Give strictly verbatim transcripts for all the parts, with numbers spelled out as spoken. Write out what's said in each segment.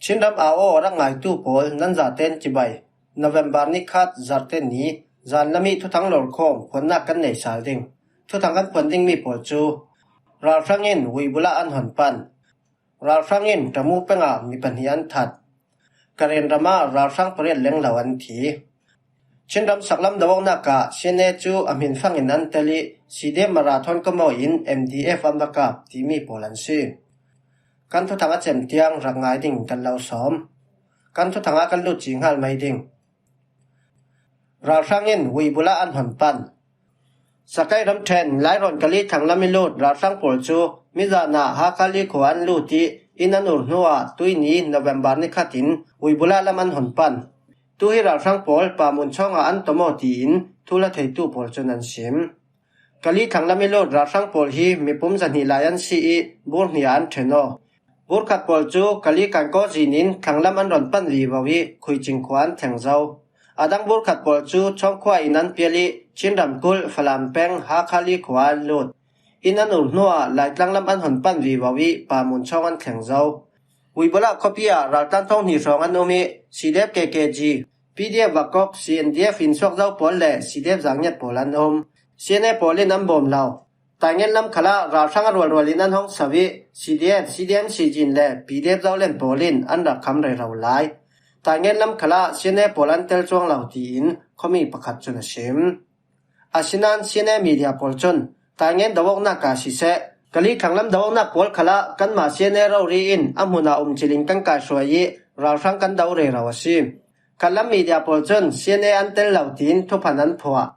Chinram A O rak ngaitu pawl nan zaten cibai. November ni khat Zarte ni zan lami thuthang lawrkhawm phuannak kan nei sal ding. Thuthang kan phuan dingmi pawl cu: Ralhrang in Uibula an hon pan. Ralhrang in Tamu pengah mi pahnih an that. Karen ramah ralhrang pariat lenglo an thi. Chinram saklam do awknak ah C N A cu a hminfang in an tel ih, C D F marathon kamaw in M D F an va kap timi pawl an si. Kan thuthang a cem tiang rak ngai ding kan lo sawm. Kan thuthang ah kan lut cinghal mai ding. Ralhrang in Uibula an hon pan. Sakai ramṭhen Lairawn Kali thlang lam ih lut ralhrang pawl cu mizan ah Hakali khua an lut ih inn an ur hnuah tuihni November ni khat in Uibula lam an hon pan. Tu hi ralhrang pawl Pamun chawngah an tom aw tiin thuhla theitu pawl cun an sim. Kali thlang lam ih lut ralhrang pawl hi mipum zahnih lai an si ih burhnih ah an ṭhen aw. Burkhat pawl cu Kali kankaw zin in thlang lam an ron pan vivo ih Khuicing khua an thleng zo. A dang burkhat pawl cu Chawngkhua in an pial ih Chinram kulh Falam peng Hakali khua an lut. Inn an ur hnuah Laitlang lam an hon pan vivo ih Pamun chawng an thleng zo. Uibula khuapi ah raltlan thawng hnih hrawng an um ih C D F K K G, P D F Vakok, C N D F in suak zo pawl le C D F Zangngiat pawl an um. C N A pawl in an bawm lo. Taingen lam khalah ralhrang a rualrual in an hong so ih C D F, C D M Sizin le P D F Zolen pawl in an rak kham rero lai. Taingen lam khalah C N A pawl an tel cuang lo tiin khuami pakhat cun a sim. Asinain C N A media pawl cun Taingen do awknak ah siseh, Kali thlang lam do awknak pawl khalah kanmah C N A rori in a hmun ah um cilin kan kaihruai ih ralhrang kan do rero a si. Khatlam media pawl cun C N A an tel lo tiin thuphan an phuah.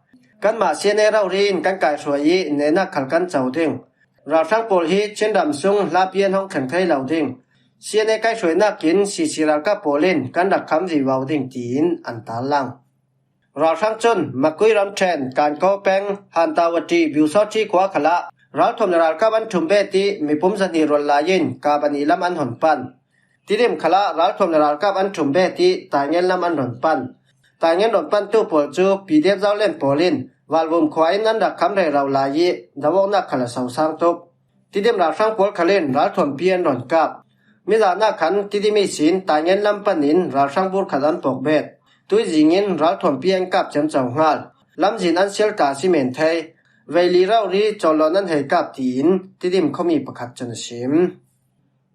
Kanmah C N A rori in kan kaihruai ih nehnak khal kan co ding. Ralhrang pawl hi Chinram sung hlapi an hong thleng thei lo ding. C N A kaihruainak in C C ralkap pawl in kan rak kham vivo ding tiin an tarlang. Ralhrang cun Makui ramṭhen Kankaw peng Hantawati Biusawthi khua khalah ralthuam le ralkap an ṭhum bet ih mipum zahnih rual lai in Kabani lam an hon pan. Tidim khalah ralthuam le ralkap an ṭhum bet ih Taingen lam an ron pan. Taingen ron pantu pawl cu P D F Zolen pawl in Valvum khua in an rak kham rero lai ih do awknak khal a sosang tuk. Tidim ralhrang pawl khal in ralthuampi an ron kap. Mizan ah khan Tidim ihsin Taingen lam pan in ralhrang burkhat an pawk bet. Tuizing in ralthuampi an kap ciamco hngal. Lamzin an sial ta a si men thei. Veili rori cawllawn an hei kap tiin Tidim khuami pakhat cun a sim.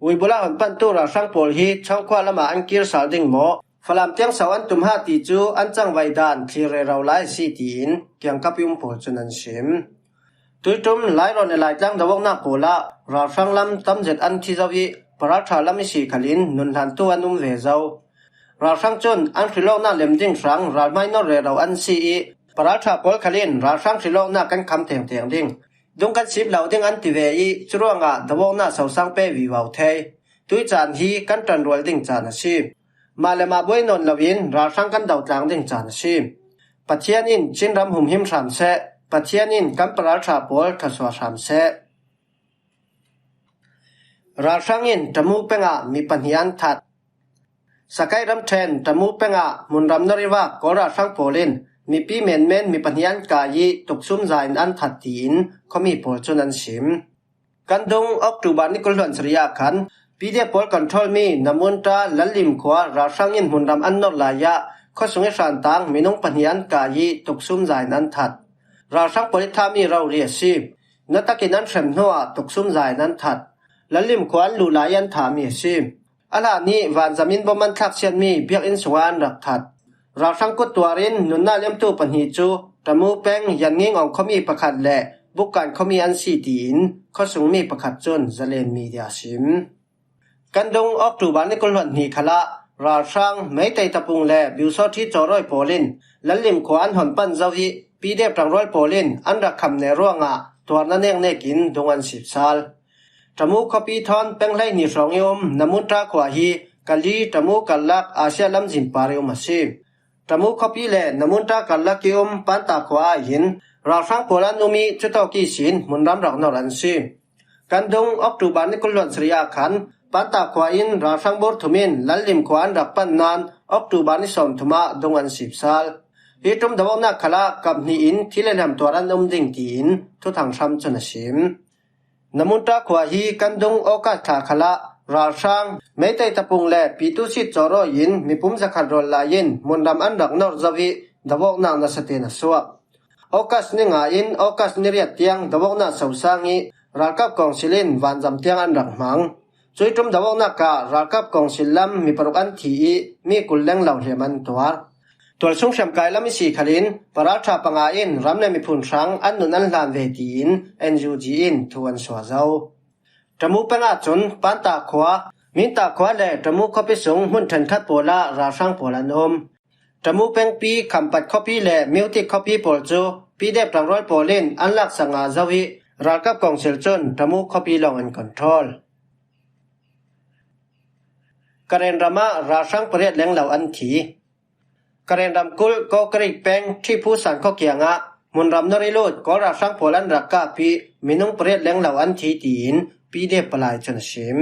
Uibula hon pantu ralhrang pawl hi Chawngkhua lamah an kir sal ding maw, Falam tiang so an tum ha ti cu an cangvai dan thlir rero lai a si tiin kiangkap ih um pawl cun an sim. Tuiṭum Lairawn le Laitlang do awknak pawl ah ralhrang lam tamzet an thi zo ih Paralṭha lam ihsi khal in nunhlantu an um ve zo. Ralhrang cun an hrilawknak lem ding hrang ralhmai nor rero an si ih Paralṭha pawl khal in ralhrang hrilawknak kan kham tengteng ding, dung kan sip lo ding an ti ve ih curuangah do awknak sosang pe vivo thei. Tui caan hi kan ṭanrual ding caan a si. Mah le mah buai nawn loin ralhrang kan do tlang ding caan a si. Pathian in Chinram humhim hram seh. Pathian in kan Paralṭha pawl thluasuah hram seh. Ralhrang in Tamu pengah mi pahnih an that. Sakai ramṭhen Tamu pengah hmunram nor ih vak Kawl ralhrang pawl in mipi menmen mi pahnih an kai ih tuksum za in an that tiin khuami pawl cun an sim. Kan dung October ni kul hluan sarih ah khan P D F pawl control mi Namunta Lallim khua ralhrang in hmunram an nor lai ah khuasung ih hrantang minung pahnih an kai ih tuksum za in an that. Ralhrang pawl ih thahmi rori a si. Natakin an hrem hnuah tuksum za in an that. Lallim khua an luh lai ih an thahmi a si. A hlah nih vanzam in bom an thlak siatmi biakinn sungah an rak that. Ralhrang kut tuar in nunnak liamtu pahnih cu Tamu peng Yannging Awng khuami pakhat le Bukkan khuami an si tiin khuasungmi pakhat cun Zalen Media a sim. Kan dung October ni kul hluan hnih khalah ralhrang Meitei Tapung le Biusawthi Cawrawi pawl in Lallim khua an hon pan zo ih P D F ṭangrual pawl in an rak kham neh ruangah tuarna neknek in dung an sip sal. Tamu khuapi thawn peng hleihnih hrawng ih um Namunta khua hi Kali Tamu karlak Asia lamzin par ih um a si. Tamu khuapi le Namunta karlak ih um Panta khua ah hin ralhrang pawl an um ih cutawk ihsin hmunram rak nor an si. Kan dung October ni kul hluan sarih ah khan Panta khua in ralhrang bur thum in Lallim khua an rak pan nain October ni sawmthum ah dung an sip sal. Hi ṭum do awknak khalah kap hnih in thi le hliam tuar an um ding tiin thuthang hram cun a sim. Namunta khua hi kan dung August thla khalah ralhrang Meitei tapung le Pitusit Cawrawi in mipum zakhat rawl lai-in hmunram an rak nawr zo ih dovawknak nasa tein a suak. August ni nga in August ni riat tiang dovawknak sosang ih ralkap kawngsil in vanzam tiang an rak hmang. Cuih ṭum dovawknak ah ralkap kawngsil lam mi paruk an thi ih mi kul lenglo hliam an tuar. Tualsung hriamkai lam ihsi khalin paralṭha panga in ram le miphun hrang an nun an hlan ve tiin N U G in thu an suah zo. Tamu peng ahcun Panta khua, Minta khua le Tamu khuapi sung hmun ṭhenkhat pawl ah ralhrang pawl an um. Tamu pengpi, Khampat khuapi le Myotik khuapi pawl cu P D F ṭangrual pawl in an laksak nga zo ih ralkap kawngsil cun Tamu khuapi lawng an control. Karen ram ah ralhrang pariat lenglo an thi. Karen ramkulh Kawkarik peng Ṭhiphu San khua kiangah hmunram nawr ih lut Kawl ralhrang pawl an rak kap ih minung pariat lenglo an thi tiin P D F palai cun a sim.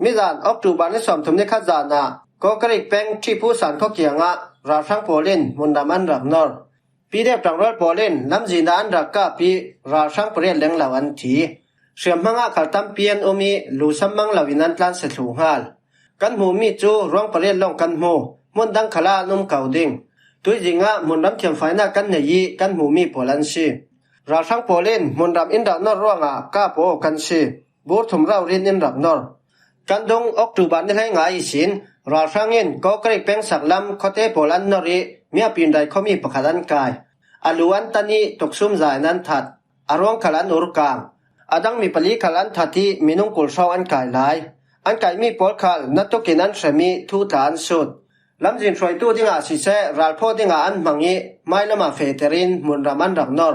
Mizan October ni sawmthum ni khat zan ah Kawkarik peng Ṭhiphu San khua kiangah ralhrang pawl in hmunram an rak nawr. P D F ṭangrual pawl in lamzin ah an rak kap ih ralhrang pariat lenglo an thi. Hriamhmang ah khal tampi an um ih lusam mang loin an tlan si thluh hngal. Kan hmuhmi cu ruang pariat lawng kan hmu, hmun dang khalah an um ko ding. Tuizing ah hmunram thiamfainak kan nei ih kan hmuhmi pawl an si. Ralhrang pawl in hmunram in rak nor ruangah kap aw kan si. Bur thum raurin in rak nor. Kan dung October ni hleinga ihsin ralhrang in Kawkarik peng saklam khuate pawl an nor ih Miapindai khuami pakhat an kai. A lu an tan ih tuksum za in an that. A ruang khal an ur kang. A dang mi pali khal an that ih minung kul hrawng an kai lai. An kaihmi pawl khal na tukin an hrem ih thu tla an sut. Lamzin hruaitu dingah siseh, ralphaw dingah an hmang ih mailam ah fehter in hmunram an rak nor.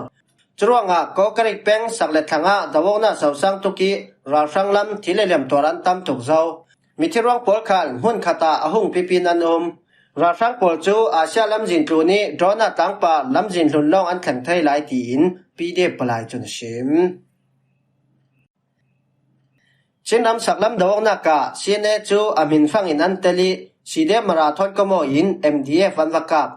Curuangah Kawkarik peng sak le thlang ah dovawknak sosang tuk ih ralhrang lam thil le liam tuar an tam tuk zo. Mithi ruang pawl khal hmun khat ah a hung pipi in an um. Ralhrang pawl cu Asia lamzin tlun ih drone ah tlangpar lamzin hlun lawng an thleng thei lai tiin P D F palai cun a sim. Chinram saklam dovawknak ah C N A cu a hminfang in an tel ih C D F Mara thawn kawmaw in M D F an va kap.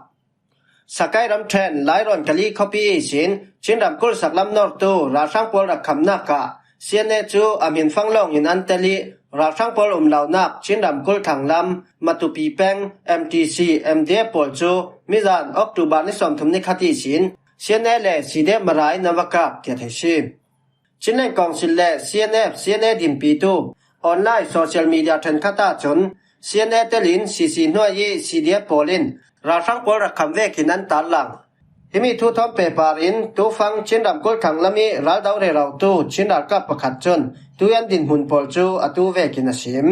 Sakai ramṭhen Lairawn Kali khuapi ihsin Chinram kulh saklam nortu ralhrang pawl rak khamnak ah C N A cu a hminfang lawng in an tel ih ralhrang pawl um lonak Chinram kulh thanglam Matupi peng M T C M D F pawl cu mizan October ni sawmthum ni khat ihsin C N A le C D F Mara in an va kap tiah theih si. Chinland Council le C N F, C N A dinpitu online social media ṭhenkhat ahcun C N A telin C C hnuai ih C D F pawl in ralhrang pawl rak kham vekin an tarlang. Himi thu thawn pehpar in tufang Chin ramkulh thanglam ih raldo rerotu Chin ralkap pakhat cun tui an dinhmun pawl cu atu vekin a sim.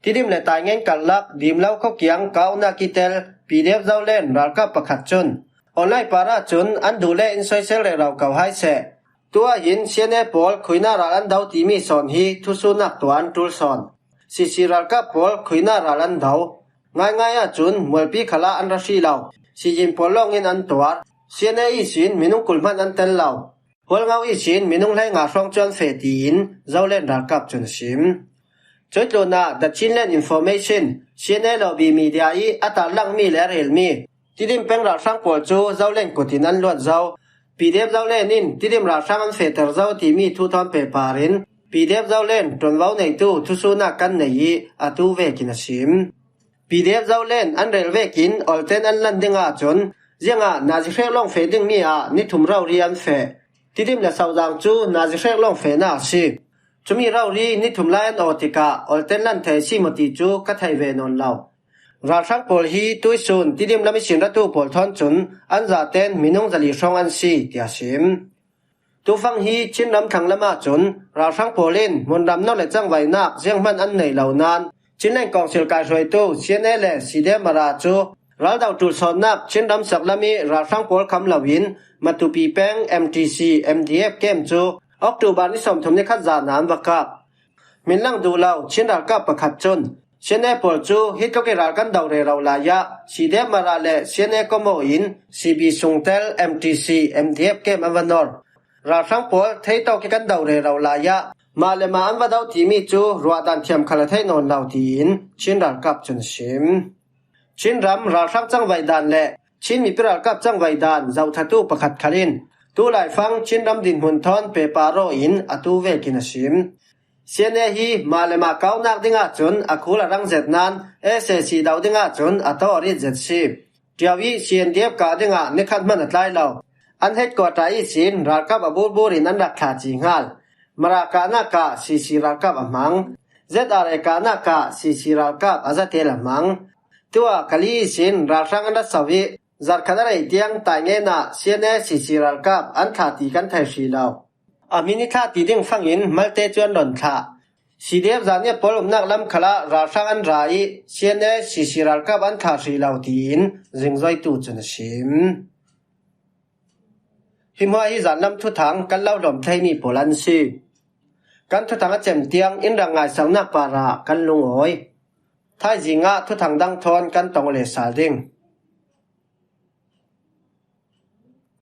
Tidim le Taingen karlak Dimlo khuakiang kaunak ih tel P D F Zolen ralkap pakhat cun online par ahcun an duh le in soisel rero ko hai seh. Tu ah hin C N A pawl khuina ral an do timi sawn hi thusuhnak tuah an ṭul sawn. C C ralkap pawl khuina ral an do. Ngaingai ahcun mualpi khalah an ra hrih lo. Siyin pawl lawngin an tuar. C N A ihsin minung kul hmanh an tel lo. Hualngo ihsin minung hleinga hrawng cu an feh tiin Zolen ralkap cun a sim. Cuih tlunah The Chinland Information, C N A lobby media ih a tarlangmi le a relmi Tidim peng ralhrang pawl cu Zolen kut in an luat zo. P D F Zolen in Tidim ralhrang an fehter zo timi thu thawn pehpar in P D F Zolen ṭuanvo neitu thusuhnak kan nei ih atu vekin a sim. P D F Zolen an rel vekin olten an lan ding ahcun ziangah nazi hrek lawng feh dingmi ah ni thum rori an feh. Tidim le Sozang cu nazi hrek lawng fehnak a si. Cumi rori ni thum lai an aw tikah olten lan thei a si maw ti cu ka thei ve nawn lo. Ralhrang pawl hi tuihsun Tidim lam ihsin ratu pawl thawn cun an zaten minung zali hrawng an si, tiah a sim. Tufang hi Chin ramthlang lam ahcun ralhrang pawl in hmunram nor le cangvaihnak zianghman an nei lo nain Chinland Council kaihruaitu C N A le C D F Mara cu raldo ṭulsawnnak Chin ramsak lam ih ralhrang pawl kham loin Matupi peng M T C M D F kem cu October ni sawmthum ni khat zan ah an va kap. Hminlang duh lo Chin ralkap pakhat cun C N A pawl cu hi tluk ih ral kan do rero lai ah C D F Mara le C N A kawmaw in C B sungtel M T C M D F kem an va nor. Ralhrang pawl theitawk ih kan do rero lai ah mah le mah an va do timi cu ruahdan thiam khal a theih nawn lo tiin Chin ralkap cun a sim. Chin ram ralhrang cangvaih dan le Chin mipi ralkap cangvaih dan zohthatu pakhat khal in tu laifang Chin ram dinhmun thawn pehpar aw in atu vekin a sim. CNA hi mah le mah kaunak dingah cun a khul a rang zet nain SAC do dingah cun a tawrit zet si. Ṭiau i CNDF kah dingah nikhat hman a tlai lo. An headquarter ihsin ralkap a burbur in an rak thlah ci hngal. Mara kahnak ah CC ralkap a hmang. ZRA kahnak ah CC ralkap a zatel a hmang. Tuah Kali ihsin ralhrang an rak so i zarhkhat a rei tiang Taingen ah CNA CC ralkap an thlah ti kan thei hrih lo. A hmin i thlah ti ding fangin malte cu an rawn thlah. CDF Zaniat pawl umnak lam khalah ralhrang an ra i CNA CC ralkap an thlah hrih lo tiin zingzoitu cun a sim. Hi hmuah hi zanlam thuthang kan lo hlawm theimi pawl an si. Kan thuthang a cem tiang in rak ngaisangnak parah kan lungawi. Thaizing ah thuthang dang thawn kan tong le sal ding.